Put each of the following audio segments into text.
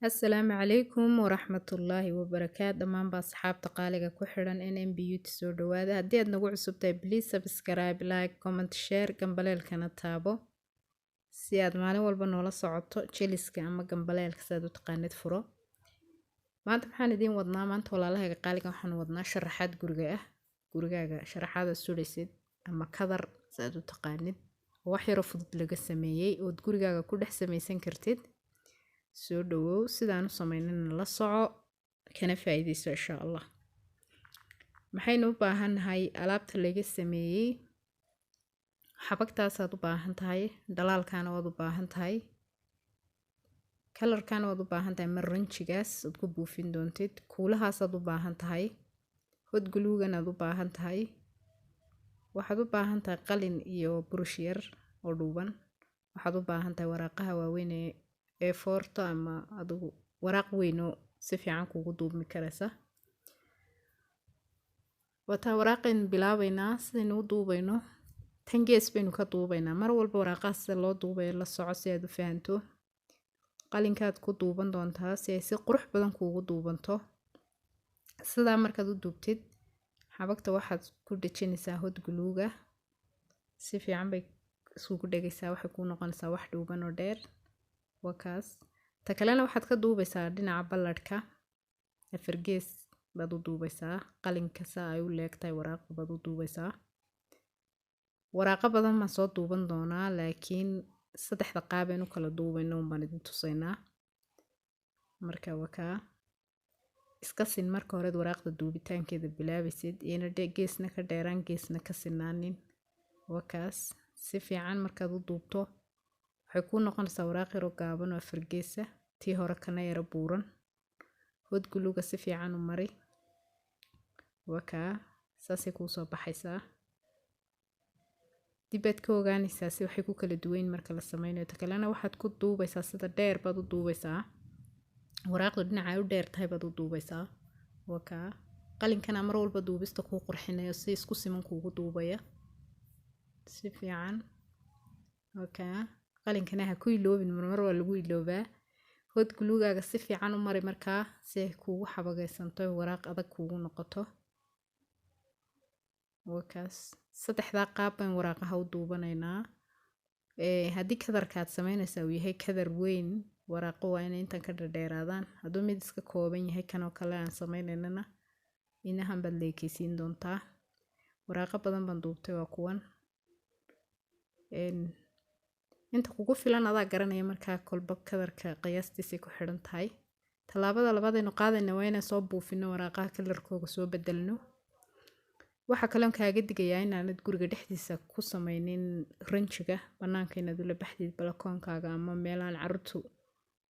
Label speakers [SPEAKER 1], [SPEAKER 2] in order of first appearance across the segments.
[SPEAKER 1] Asalaamu calaykum waraxmatullaahi wabarakaatu. Dhammaanba asxaabta qaaliga ku xidhan NM Beauty, soo dhawaada. Haddii aad nagu cusub tahay, please subscribe, like, comment, share, gambaleelkana taabo si aad maalin walba noola socoto. Jeliska ama gambaleelka siaad u taqaanid furo. Maanta maxaan idiin wadnaa? Maanta, walaalahayga qaaliga, waxaan wadnaa sharaxaad guriga ah. Gurigaaga sharaxaada sudhaysid ama kadar siaad u taqaanid, oo wax yaroo fudud laga sameeyey ood gurigaaga ku dhex samaysan kartid. Soo dhawow, sidaan u sameynana la soco, kana faa'iideyso insha Allah. Maxaynu u baahannahay? Alaabta laga sameeyey xabagtaasaad u baahan tahay, dhalaalkaana waad u baahan tahay, colorkaana waad u baahan tahay, mar ranjigaas aad ku buufin doontid, kuulahaasaad u baahan tahay, hot gluegan aad u baahan tahay. Waxaad u baahan tahay qalin iyo burush yar oo dhuuban. Waxaad u baahan tahay waraaqaha waaweyn ee A4-ta ama adigu waraaq weyn oo si fiican kugu duubmi karaysa. Wataa waraaqaynu bilaabaynaa sidaynu u duubayno. Tan gees baynu ka duubaynaa. Mar walba waraaqaha sida loo duubayo la soco si aad u fahanto. Qalinkaad ku duuban doontaa si ay si qurux badan kuugu duubanto. Sidaa markaad u duubtid, xabagta waxaad ku dhejinaysaa hot gluega. Si fiican bay iskugu dhegaysaa, waxay kuu noqonaysaa wax dhuuban oo dheer. Waa kaas. Ta kalena waxaad ka duubaysaa dhinaca balladhka, afar gees baad u duubaysaa. Qalinka saa ay u leegtahay waraaqda baad u duubaysaa. Waraaqo badan baan soo duuban doonaa, laakiin saddexda qaab aynu kala duubayno un baan idin tusaynaa. Marka waa kaa. Iska sin marka horeed waraaqda duubitaankeeda bilaabaysid, iyana geesna ka dheeraan, geesna ka sinaanin. Waa kaas. Si fiican markaad u duubto, waxay kuu noqonaysaa waraaq yaroo gaaban oo afar geesa, tii hore kana yara buuran. Hot gluega si fiican u mari. Waa kaa, saasay kuu soo baxaysaa. Dib baad ka ogaanaysaa si waxay ku kala duwayn marka la sameynayo. Ta kalena waxaad ku duubaysaa sida dheer baad u duubaysaa. Waraaqdu dhinaca ay u dheer tahay baad u duubaysaa. Waa kaa. Qalinkana mar walba duubista kuu qurxinayo, si isku siman kuugu duubaya si fiican. Waa kaa. Qalinkana ha ku iloobin, marmar waa lagu iloobaa. Hot gluegaaga si fiican u mari markaa si ay kuugu xabagaysanto, waraaq adag kuugu noqoto. Waa kaas. Saddexdaa qaab baan waraaqaha u duubanaynaa. Haddii kadarka aad sameynaysaa uu yahay kadar weyn, waraaqo waa inay intan ka dhadheeraadaan. Hadduu mid iska kooban yahay, kanoo kale aan sameynaynana, inahan baad leekeysiin doontaa. Waraaqo badan baan duubtay, waa kuwan. Inta kugu filan adaa garanaya, markaa kolba kadarka qiyaastiisay ku xidhan tahay. Tallaabada labaad aynu qaadayna waa inaan soo buufino waraaqaha, colorkooga soo bedelno. Waxaa kaloon kaaga digayaa inaanad guriga dhexdiisa ku sameynin ranjiga. Banaanka inaad ula baxdid, balakoonkaaga ama meelaan carruurtu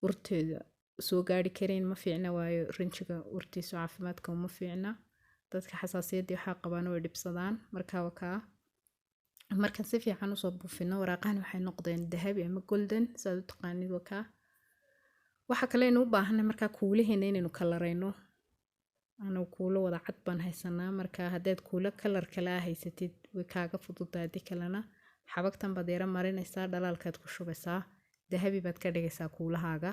[SPEAKER 1] urteeda soo gaari karayn ma fiicna, waayo ranjiga urtiisu caafimaadka uma fiicna. Dadka xasaasiyaddii waxaa qabaan way dhibsadaan. Markaa waa kaa. Markaan si fiican usoo buufino, waraaqahan waxay noqdeen dahabi ama golden saad u taqaanid. Waa kaa. Waxaa kale aynu u baahanay markaa kuulaheena inaynu colorayno. Anagu kuulo wada cad baan haysanaa. Marka haddaad kuulo color kale ah haysatid, way kaaga fududahay. Haddii kalena, xabagtan baad yara marinaysaa, dhalaalkaad ku shubaysaa, dahabi baad ka dhigaysaa kuulahaaga.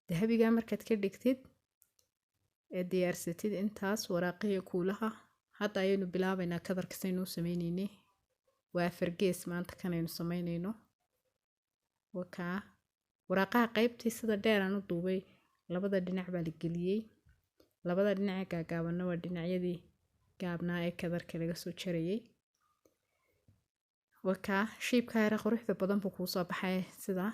[SPEAKER 1] Dahabigaa markaad ka dhigtid ee diyaarsatid intaas waraaqihii kuulaha, hadda ayaynu bilaabaynaa kadarka saynu u sameynaynay. Waa afar gees maanta kanaynu sameynayno. Waa kaa. Waraaqaha qaybtii sida dheer aan u duubay labada dhinac baa la geliyey. Labada dhinac ee gaagaabanna waa dhinacyadii gaabnaa ee kadarka laga soo jarayay. Waa kaa. Shapeka yara quruxda badan buu kuu soo baxay sidaa.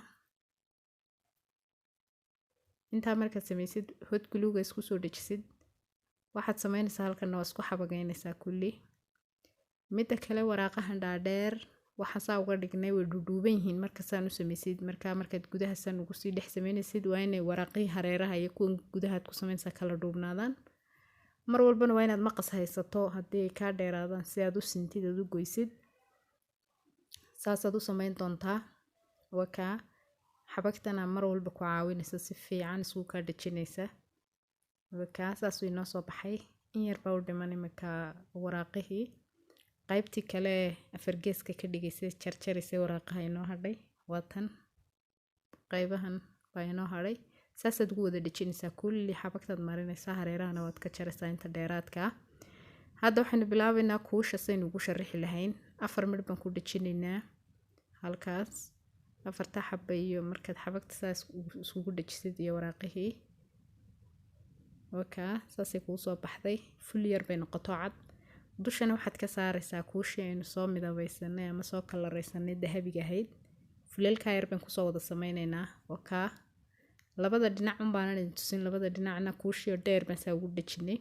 [SPEAKER 1] Intaa markaad samaysid, hot gluega isku soo dejisid, waxaad sameynaysaa halkanna waa isku xabagaynaysaa kulli. Midda kale, waraaqahan dhaadheer waxaan saa uga dhignay, way dhudhuuban yihiin marka saan u samaysid. Markaa markaad gudaha saan ugu sii dhex sameynaysid, waa inay waraaqihii hareeraha iyo kuwan gudahaad ku samaynaysaa kala dhuubnaadaan. Mar walbana waa inaad maqas haysato haddii ay kaa dheeraadaan, si aad u sintid, aad u goysid. Saasaad u samayn doontaa. Waa kaa. Xabagtana mar walba ku caawinaysa, si fiican isugu kaa dhejinaysa. Waa kaa, saasuu inoo soo baxay. In yar baa u dhiman imika waraaqihii. Qaybtii kale afar geeska ka dhigaysay, jarjaraysay waraaqaha inoo hadhay. Waa tan, qaybahan baa inoo hadhay. Saasaad ugu wada dhejinaysaa kulli, xabagtaad marinaysaa, hareerahana waad ka jaraysaa inta dheeraadka ah. Hadda waxaynu bilaabaynaa kuusha saynu ugu sharaxi lahayn. 4 midh baan ku dhejinaynaa halkaas, afarta xaba, iyo markaad xabagta saas iskugu dhejisid iyo waraaqihii, wakaa saasay kuu soo baxday. Ful yar bay noqoto cad. Dushana waxaad ka saaraysaa kuushii aynu soo midabeysanay ama soo kalareysanay, dahabiga ahayd. Fuleelkaa yar baan kusoo wada sameyneynaa. Wakaa labada dhinac un baanan idin tusin. Labada dhinacna kuushii oo dheer baan saa ugu dhejinay,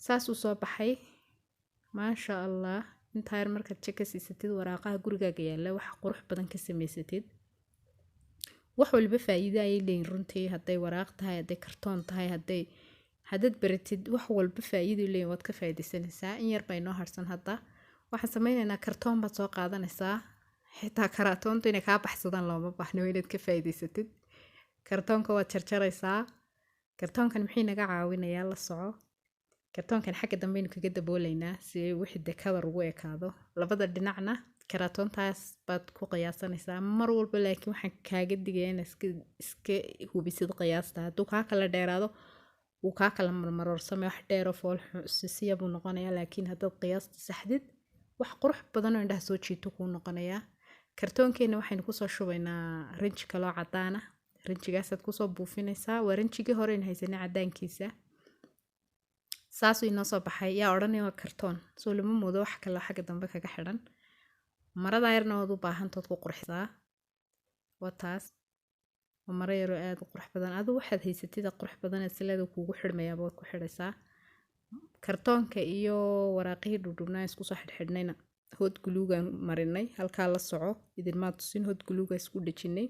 [SPEAKER 1] saasuu soo baxay, maasha Allah. Intaa yar markaad jek ka siisatid, waraaqaha gurigaaga yaalla wax qurux badan ka samaysatid. Wax walba faa'iido ayay leeyihin runtii, hadday waraaq tahay, hadday kartoon tahay, haddaad baratid, wax walba faa'iido leeyihin, waad ka faa'iidaysanaysaa. In yar baa inoo harsan. Hadda waxaan sameynaynaa, kartoon baad soo qaadanaysaa. Xitaa karatoontu inay kaa baxsadaan looma baahno, inaad ka faa'iidaysatid. Kartoonka waad jarjaraysaa. Kartoonkan maxay naga caawinayaa? La soco. Kartoonkan xagga dambe aynu kaga dabooleynaa si wixii dee kadar ugu ekaado. Labada dhinacna karatoontaas baad ku qiyaasanaysaa mar walba, laakiin waxaan kaaga digaya inaad iska hubisid qiyaasta. Hadduu kaa kala dheeraado, wuu kaa kala marmaroorsame, wax dheeroo fool sisiya buu noqonayaa. Laakiin haddaad qiyaasta saxdid, wax qurux badan oo indhaha soo jiito kuu noqonayaa. Kartoonkeena waxaynu kusoo shubaynaa rinji kaloo cadaana. Rinjigaasaad kusoo buufinaysaa, waa rinjigii hore aynu haysanay cadaankiisa. Saasuu inoo soo baxay. Yaa odhanaya waa kartoon? Soo lama moodo wax kaloo xagga dambe kaga xidhan. Marada yarna waad u baahantood ku qurxisaa. Waa taas, waa maro yaroo aada u qurux badan. Adigu waxaad haysatida qurux badan ee sileeda kuugu xidhmayaaba waad ku xidhaysaa. Kartoonka iyo waraaqihii dhudhubnaa isku soo xidhxidhnayna hot glue-gaan marinay halkaa. La soco, idinmaa tusin, hot glue-ga isku dhejinay.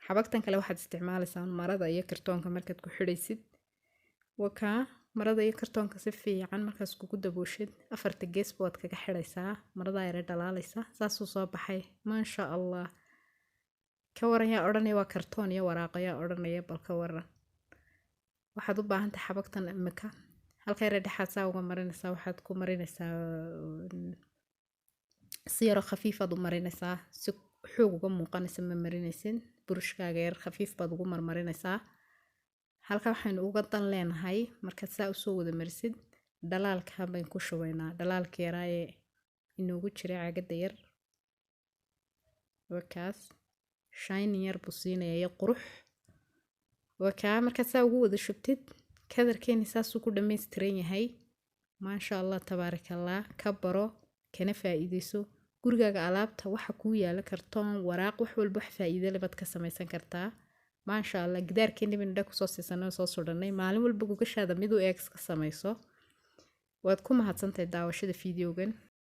[SPEAKER 1] Xabagtan kale waxaad isticmaalaysaa marada iyo kartoonka markaad ku xidhaysid. Wakaa marada iyo kartoonka si fiican markaas kugu dabooshid, afarta geesba waad kaga xidhaysaa marada yare dhalaalaysa. Saasuu soo baxay, maasha Allah. Ka waran, yaa odhanaya waa kartoon iyo waraaqo? Yaa odhanaya? Bal ka waran. Waxaad u baahantahay xabagtan imika, halka yare dhexaad saa uga marinaysaa. Waxaad ku marinaysaa si yaroo khafiifaad u marinaysaa, si xoog uga muuqanaysa ma marinaysid. Burushkaaga yar khafiif baad ugu marmarinaysaa. Halka waxaynu uga dan leenahay, markaad saa usoo wada marisid, dhalaalka bayn ku shubaynaa, dhalaalka yaraa ee inoogu jiray caagadda yar. Wakaas shining yar buu siinaya iyo qurux. Wakaa markaad saa ugu wada shubtid, kadarkeeni saasuu ku dhammaystiran yahay, maasha Allah, tabaarakallah. Ka baro kana faa'iideyso. Gurigaaga alaabta waxa kuu yaala, kartoon, waraaq, wax walba wax faa'iido leh baad ka samaysan kartaa, maasha Allah. Gidaarkeeni baynu dhag kusoo siisanay oo soo sudhanay. Maalin walba gogashaada mid u eeg ka samayso. Waad ku mahadsantahay daawashada fiidiyogan.